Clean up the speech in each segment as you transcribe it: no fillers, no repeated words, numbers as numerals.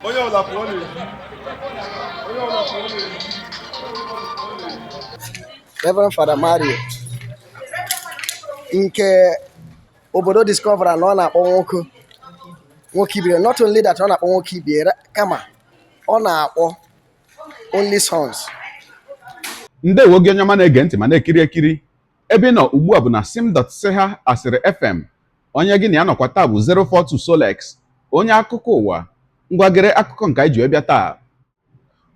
Onye ọbụla pụọ n'ezi. Onye ọbụla pụọ n'ezi. Reverend Father Mario nke obodo discovera na ọ na-akpọ nwoke nwoke ibie. Not only that, ọ na-akpọ nwoke ibie, kama ọ na-akpọ only sons. Ndewo gị, onye ọma na-ege ntị ma na-ekiri ekiri. Ebe ị nọ ugbu a bụ na sim.seha asịrị FM. Onye gị na ya nọkwa taa bụ 042 Solex, onye akụkọ ụwa. Ngwagere akụkọ nke anyị ji wee bịa taa.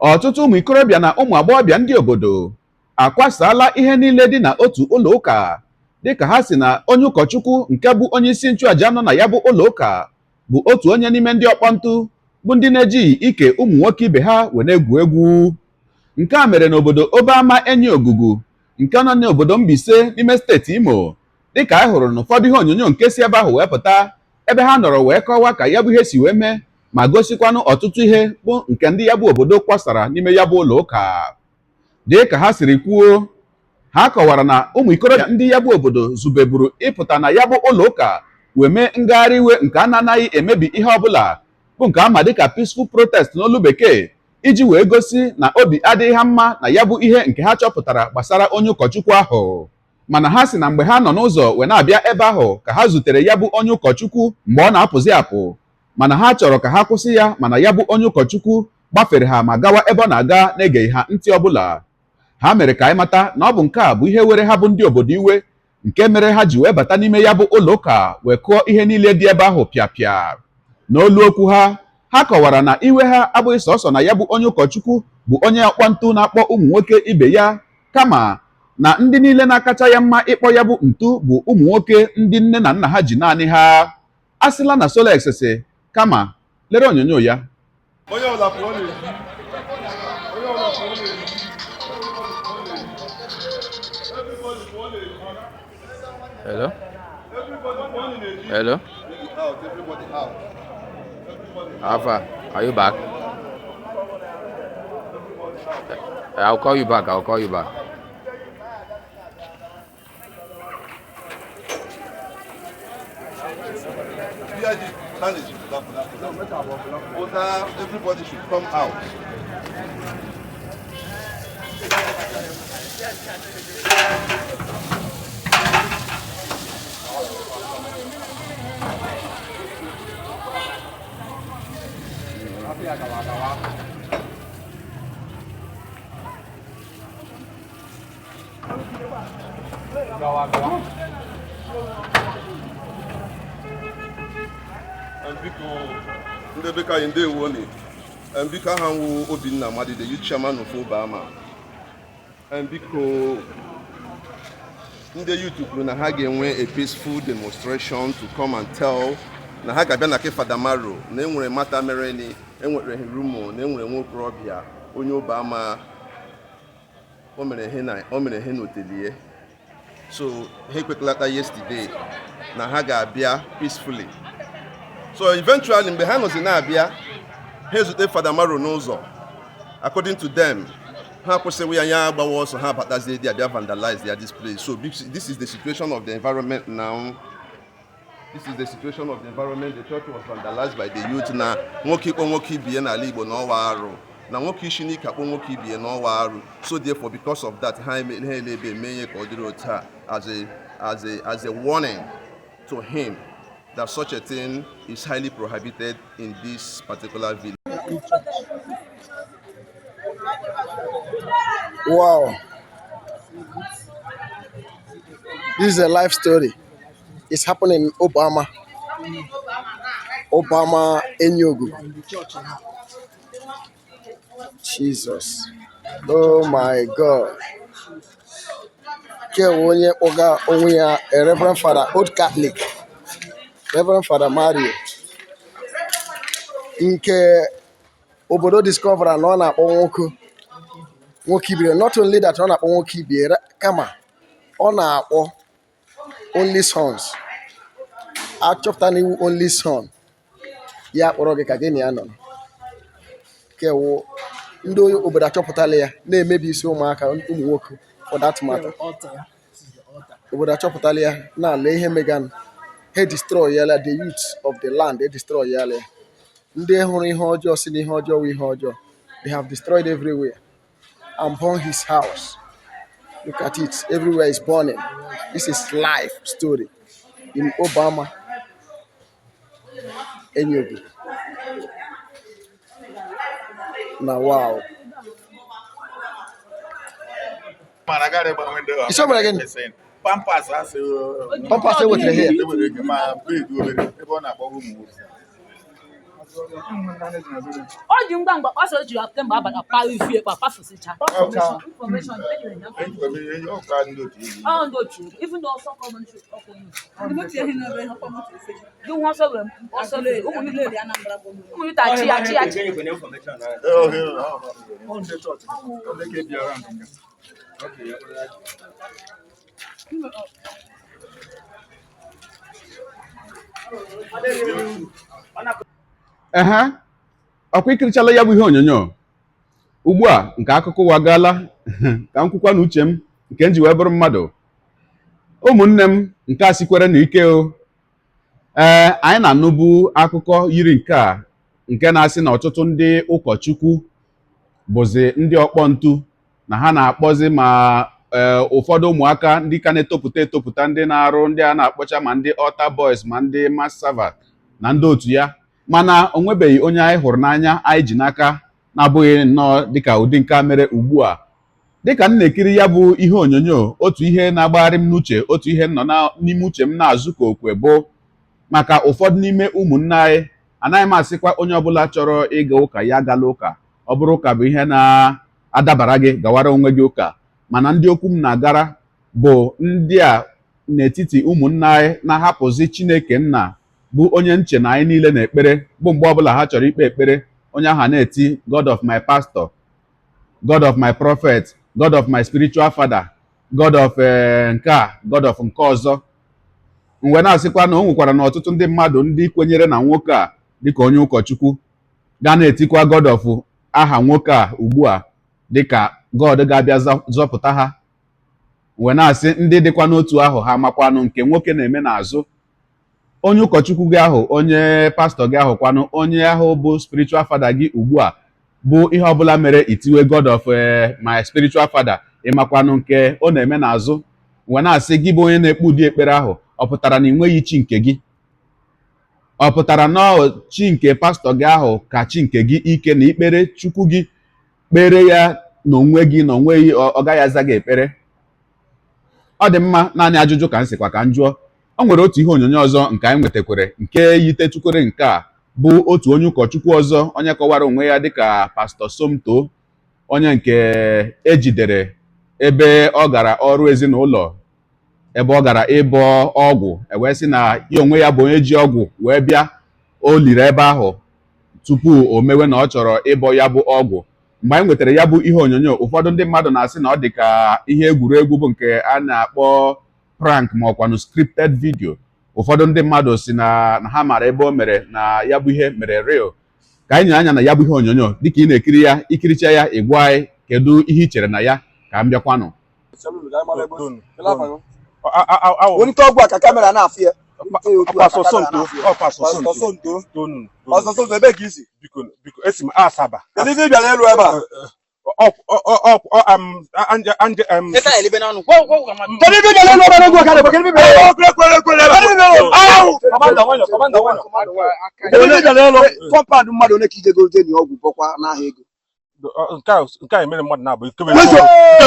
Ọtụtụ ụmụ ikorobịa na ụmụ agbọghọbịa ndị obodo akwasala ihe niile dị na otu ụlọ ụka, dịka ha si na onye ụkọchukwu nke bụ onye isi nchụaja nọ na ya bụ ụlọ ụka bụ otu onye n'ime ndị ọkpọntụ, bụ ndị na-ejighị ike ụmụ nwoke ibe ha wee na-egwu egwu. Nke a mere n'obodo Obeama Enyi Ogugu nke nọ n'obodo Mbaise n'ime steeti Imo, dịka anyị hụrụ n'ụfọdụ ihe onyonyo nke si ebe ahụ wee pụta, ebe ha nọrọ wee kọwaa ka ya bụ ihe si wee mee, ma gosikwanụ ọtụtụ ihe bụ nke ndị ya bụ obodo kwasara n'ime ya bụ ụlọ ụka. Dị ka ha siri kwuo, ha kọwara na ụmụ ikorobịa ndị ya bụ obodo zubeburu ịpụta na ya bụ ụlọ ụka wee mee ngagharị iwe nke a na-anaghị emebi ihe ọbụla, bụ nke ama dịka peaceful protest n'olu bekee, iji wee gosi na obi adịghị ha mma na ya bụ ihe nke ha chọpụtara gbasara onye ụkọchukwu ahụ. Mana ha si na mgbe ha nọ n'ụzọ wee na-abịa ebe ahụ ka ha zutere ya bụ onye ụkọchukwu mgbe ọ na-apụzi apụ, mana ha chọrọ ka ha kwụsị ya, mana ya bụ onye ụkọchukwu gbafere ha ma gawa ebe ọ na-aga na-egeghị ha ntị ọbụla. Ha mere ka anyị mata na ọ bụ nke a bụ ihe were ha bụ ndị obodo iwe, nke mere ha ji wee bata n'ime ya bụ ụlọ ụka wee kụọ ihe niile dị ebe ahụ pịapịa. N'olu okwu ha, ha kọwara na iwe ha abụghị sọsọ na ya bụ onye ụkọchukwu bụ onye ọkpọ ntu na-akpọ ụmụ nwoke ibe ya, kama na ndị niile na-akacha ya mma ịkpọ ya bụ ntu bụ ụmụ nwoke ndị nne na nna ha ji naanị ha. A sịla na Solex si, kama lere onyonyo ya. Onye ọbụla pụọ n'ezi. Onye ọbụla pụọ n'ezi. Everybody pụọ n'ezi. Hello? Everybody pụọ n'ezi. Hello? Out, everybody out. Everybody. Alpha, are you back? I'll call you back. I'll call you back. BIG, Order, everybody should come out. Biko, ndị be ka anyị, ndewo ni. Biko, aha m wụ Obinna Amadi, the youth chairman of Obeama. Biko, ndị youth kwuru na ha ga-enwe a peaceful demonstration to come and tell na ha ga-abịa na ke Fada Maro na enwere mata mere ni enwere rumour na enwere nwa okorobịa onye Obeama o mere ihe na o mere ihe n'otelie. So ha ekwekolata yesterday na ha ga-abịa peacefully. So eventually, mgbe ha nọzi na-abịa, ha ezute Fada Maro n'ụzọ. According to them, ha kwụsịrị ya, ya agbawa ọsọ. Ha batazie dị abịa vandalize their display. So this is the situation of the environment now. This is the situation of the environment. The church was vandalized by the youth. Na nwoke ịkpọ nwoke ibie n'ala Igbo na ọwa arụ, na nwoke isi n'ike akpọ nwoke ibie n'ọwa arụ. So therefore, because of that, ha elebe eme ihe ka ọ dịrị otu a as a warning to him that such a thing is highly prohibited in this particular village. Wow. This is a life story. It's happening in Obeama. Obeama Enyogu. Jesus. Oh my God. Ke onye kpọga onwe ya a Reverend Father, Old Catholic. Reverend Father Mario. Nke obodo discovera na ọ na-akpọ nwoke nwoke ibie. Not only that, ọ na-akpọ nwoke ibie, kama ọ na-akpọ only sons. Achọpụta na iwu only son ya kpọrọ gị ka gị na ya nọ. Kewu ndị obodo achọpụtala ya na-emebi isi ụmụaka, ụmụ nwoke for that matter. Obodo achọpụtala ya na-ala ihe meganụ. Ha destroy yala the youth of the land, e destroy yala ya. Ndị hụrụ ihe ọjọọ si na ihe ọjọọ wụ ihe ọjọọ. They have destroyed everywhere and burned his house. Look at it, everywhere is burning. This is life story in Obama, Enugu. Now, wow. It's over again. Pampers asị. Pampers e wetere here. Ewere gị ma bed obere ebe ọ na-akpọ ụmụ nwoke. O ji ngwa ngwa ọsọ o ji kemgbe abalị akpa ivie kpa kpafusịcha. Ọka ndị otu egwu. Ọ ndị otu egwu even though ọsọ kọmọntri ọkụ gị nwa ọsọ were ọsọ were ụmụ ụmụ yuta chi ya chi ya chi. Ehe, ọkwa ikirichala ya bụ ihe onyonyo ugbu a nke akụkọ ụwa gaala. Ka m kwukwa na uche m nke m ji wee bụrụ mmadụ, ụmụnne m, nke a sikwere na ike o. Ee, anyị na-anụbu akụkọ yiri nke a, nke na-asị na ọtụtụ ndị ụkọchukwu bụzi ndị ọkpọ ntu, na ha na-akpọzi ma ee ụfọdụ ụmụaka ndị ka na-etopụta etopụta, ndị na-arụ ndị a na-akpọcha, ma ndị altar boys, ma ndị mass server na ndị otu ya. Mana o nwebeghị onye anyị hụrụ n'anya anyị ji n'aka na-abụghị nnọọ dịka ụdị nke a mere ugbu a. Dịka m na-ekiri ya bụ ihe onyonyo, otu ihe na-agbagharị m n'uche, otu ihe nọ n'ime uche m na-azụ ka okwe bụ maka ụfọdụ n'ime ụmụnne anyị. Anaghị m asịkwa onye ọbụla chọrọ ịga ụka ya gala ụka. Ọ bụrụ ụka bụ ihe na-adabara gị, gawara onwe gị ụka. Mana ndị okwu m na-agara bụ ndị a n'etiti ụmụnne anyị na-ahapụzi Chineke nna, bụ onye nche na anyị niile na-ekpere, bụ mgbe ọbụla ha chọrọ ikpe ekpere, onye ahụ na-eti "God of my pastor, God of my prophet, God of my spiritual father, God of nke a, God of nke ọzọ." Mgbe na-asịkwa na o nwekwara na ọtụtụ ndị mmadụ ndị kwenyere na nwoke a dịka onye ụkọchukwu ga na-etikwa God of aha nwoke a ugbu a dịka God ga-abịa zọpụta ha. Wee na-asị ndị dịkwa n'otu ahụ, ha makwanụ nke nwoke na-eme n'azụ? Onye ụkọchukwu gị ahụ, onye pastọ gị ahụ kwanụ, onye ahụ bụ spiritual father gị ugbu a, bụ ihe ọbụla mere itiwe "God of my spiritual father", ịmakwanụ nke ọ na-eme n'azụ? Wee na-asị gị bụ onye na-ekpe ụdị ekpere ahụ, ọ pụtara na ị nweghị chi nke gị? Ọ pụtara na chi nke pastọ gị ahụ ka chi nke gị ike, na ikpere Chukwu gị kpere ya n'onwe gị na onweghị ọ gaghị aza gị ekpere? Ọ dị mma, naanị ajụjụ ka m sịkwa ka m jụọ. O nwere otu ihe onyonyo ọzọ nke anyị nwetakwere nke yitetukwere nke a, bụ otu onye ụkọchukwu ọzọ, onye kọwara onwe ya dịka Pastọ Somto, onye nke ejidere ebe ọ gara ọrụ ezinụlọ, ebe ọ gara ịbọ ọgwụ, ewee sị na ya onwe ya bụ onye ji ọgwụ wee bịa. O liri ebe ahụ tupu o mewe na ọ chọrọ ịbọ ya bụ ọgwụ. Mgbe anyị nwetara ya bụ ihe onyonyo, ụfọdụ ndị mmadụ na-asị na ọ dị ka ihe egwuregwu, bụ nke a na-akpọ prank ma ọkwanụ scripted video. Ụfọdụ ndị mmadụ si na ha mara ebe o mere na ya bụ ihe mere real. Ka anyị nyere anya na ya bụ ihe onyonyo dịka ị na-ekiri ya, ikiricha ya, ị gwa anyị kedu ihe ị chere na ya. Ka m bịakwanụ. Onye ọgwụ a ka camera na-afụ ya. Pastor Somto, ọ Pastor Pastor Somto. Somto. Tonu. Pastor Somto, ebee ka isi? Biko, biko, esi m Asaba. Kedu ife ị bịara elu ebe a? Ọ am anje anje em. Kedu ife ị bịara elu ebe a n'oge ọkada? Kedu ife ị bịara elu? Kedu ife ị bịara elu? Kedu ife ị bịara elu? Compound mmadụ one ka ije go jee ọgwụ bọkwa n'ahịa ego? Nke a emere mmadụ na-abụ. Nke bụ Wezo!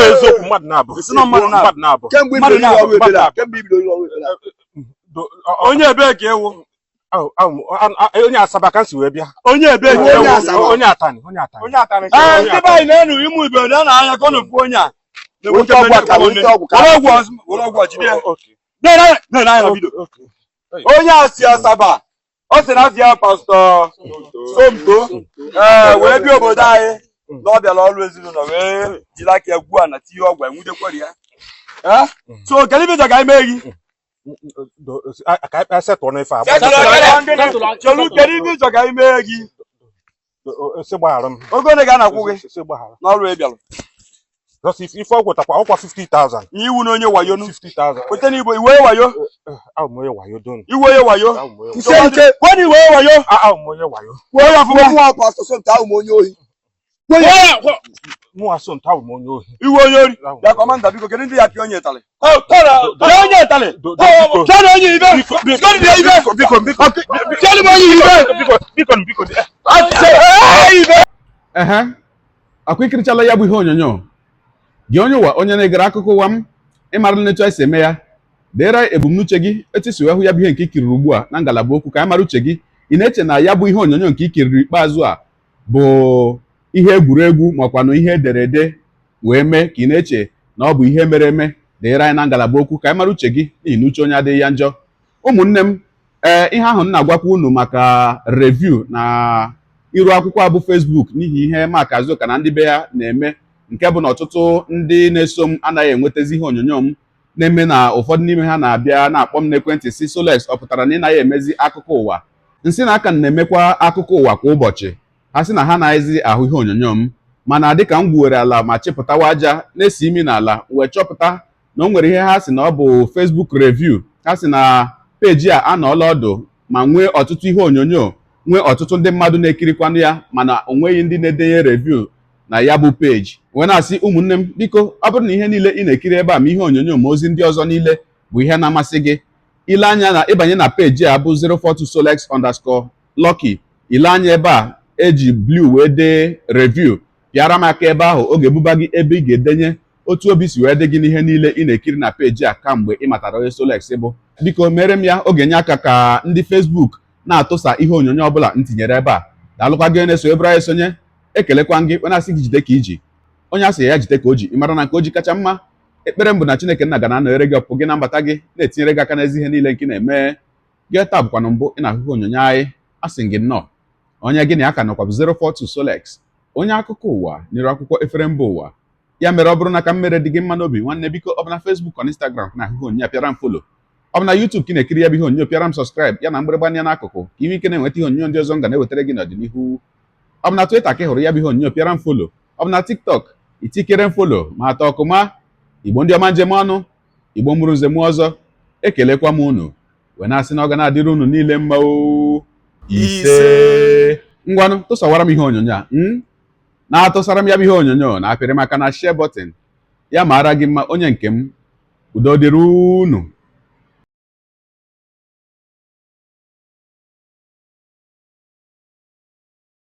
eziokwu, mmadụ na-abụ. Isi na mmadụ na-abụ. Mmadụ na-abụ. Kemgbe i bidoro ịrụ ọrụ ebere a, kemgbe i bidoro ịrụ ọrụ ebere a. Onye ebee ka ewu? Onye Asaba ka m si wee bịa. Onye ebee ka ewu? Onye Atani, onye Atani. Onye Atani. Ee, ndị be anyị na-enu ime ibe na na-anya ka ọ na-efu onye a. Were ọgwụ were ọgwụ a jide ya. Na-ene anya na video. Onye a si Asaba, ọ sị na afọ ya Pastọ Somto, ee, wee bịa obodo anyị na ọ bịara ọrụ ezinụlọ, wee jiri aka ya gwuo ana, tinye ọgwụ, enwudekwere ya. Ee? So kedu ife ị chọrọ ka anyị mee gị? Ka anyị setụọ n'ife a. Chelu, kedu ife ị chọrọ ka anyị mee gị? Sị gbaghara m. Ogo ole ka a na-akwụ gị Sị gbaghara. n'ọrụ ị bịara? Just ife ọgwụ takwa ọkwa 50,000. Iwu na onye wayo nu. 50,000. Kwete na igbo iwe wayo. Abụ m onye wayo don. Iwe onye wayo. Abụ m onye Ise ike. Kwuo na iwe onye wayo. Abụ m onye wayo. Kwuo ya ọfụma. Mụnwa Pastọ Somto, ahụ m onye ohi. Mụ Asọmpi, abụ m onye ohi. Iwe onye ori. Bịa kọmanda, biko, kedu ndị ya pịa onye ịtalị? Pịa onye ịtalị. Pịa na onye ibe. Biko, ibe. Biko, biko. Pịa na onye ibe. Biko, biko, biko. Ibe. Ehe, akwa ikirichala ya bụ ihe onyonyo. Gị onye ụwa, onye na-egere akụkọ ụwa m, ịmara n'etu anyị si eme ya, deere ebumnuche gị etu isi wee hụ ya bụ ihe nke ikiriri ugbu a na ngalaba okwu, ka anyị mara uche gị. Ị na-eche na ya bụ ihe onyonyo nke ikiriri ikpeazụ a bụ ihe egwuregwu makwanụ ihe ederede wee mee, ka ị na-eche na ọ bụ ihe mere eme? Deere anyị na ngalaba okwu ka anyị mara uche gị, n'ihi na uche onye adịghị ya njọ. Ụmụnne m, ee, ihe ahụ m na-agwakwa unu maka review na iru akwụkwọ abụ Facebook, n'ihi ihe Mark Azuka na ndị be ya na-eme, nke bụ na ọtụtụ ndị na-eso m anaghị enwetazi ihe onyonyo m na-eme, na ụfọdụ n'ime ha na-abịa na-akpọ m n'ekwentị si, "Solex, ọ pụtara na ị naghị emezi akụkọ ụwa?" Nsị na aka m na-emekwa akụkọ ụwa kwa ụbọchị. Ha sị na ha anaghịzi ahụ ihe onyonyo m. Mana dịka m gwuwere ala ma chịpụtawa aja na-esi imi n'ala, wee chọpụta na o nwere ihe ha sị na ọ bụ Facebook review. Ha sị na peji a anọọla ọdụ ma nwee ọtụtụ ihe onyonyo, nwee ọtụtụ ndị mmadụ na-ekirikwanụ ya, mana o nweghị ndị na-edenye review na ya bụ peji. Wee na-asị, ụmụnne m, biko, ọ bụrụ na ihe niile ị na-ekiri ebe a, ma ihe onyonyo ma ozi ndị ọzọ niile, bụ ihe na-amasị gị, ile anya na ịbanye na peji a bụ 042solex_lucky, ile anya ebe a eji blue wee dee review, pịara m aka ebe ahụ. Ọ ga-ebuba gị ebe ị ga-edenye otu obi si wee dị gị n'ihe niile ị na-ekiri na peji a kamgbe ị matara onye Solex bụ. Biko, mere m ya, ọ ga-enye aka ka ndị Facebook na-atụsa ihe onyonyo ọbụla m tinyere ebe a. Daalụkwa gị na-eso ebere anyị esonye. Ekelekwa gị, onye asị gị jide ka iji, onye asị ya jide ka o ji, ị mara na nke o ji kacha mma. Ekpere m bụ na Chineke nna ga na-anọnyere gị, ọpụ gị na mbata gị, na-etinyere gị aka n'ezi ihe niile nke ị na-eme. Gị taa bụkwanụ mbụ ị na-ahụ ihe onyonyo anyị, asị gị nnọọ. Onye gị na ya ka nọkwa bụ 042 Solex, onye akụkọ ụwa nyere akwụkwọ efere mba ụwa. Ya mere, ọ bụrụ na ka m mere dị gị mma n'obi, nwanne, biko, ọ bụ na Facebook, na Instagram na ahụhụ onyonyo, pịara m follow. Ọ bụ na YouTube ka ị na-ekiri ya bụ ihe onyonyo, pịara m subscribe, ya na mgbịrịgba anya n'akụkụ, ka ị nwee ike na-enweta ihe onyonyo ndị ọzọ m ga na-ewetara gị n'ọdịnihu. Ọ bụ na Twitter ka ị hụrụ ya bụ ihe onyonyo, pịara m follow. Ọ bụ na TikTok, itikere m follow ma atọ ọkụma. Igbo ndị ọma, njem ọnụ, Igbo mụrụ nze m ọzọ, ekelekwa m unu wee na-asị na ọ ga na-adịrị unu niile mma o. Ise. Ngwanụ, tụsawara m ihe onyonyo a na-atụsara m ya bụ ihe onyonyo na apịrị maka na share button. Ya mara gị mma, onye nke m. Udo dịrị unu.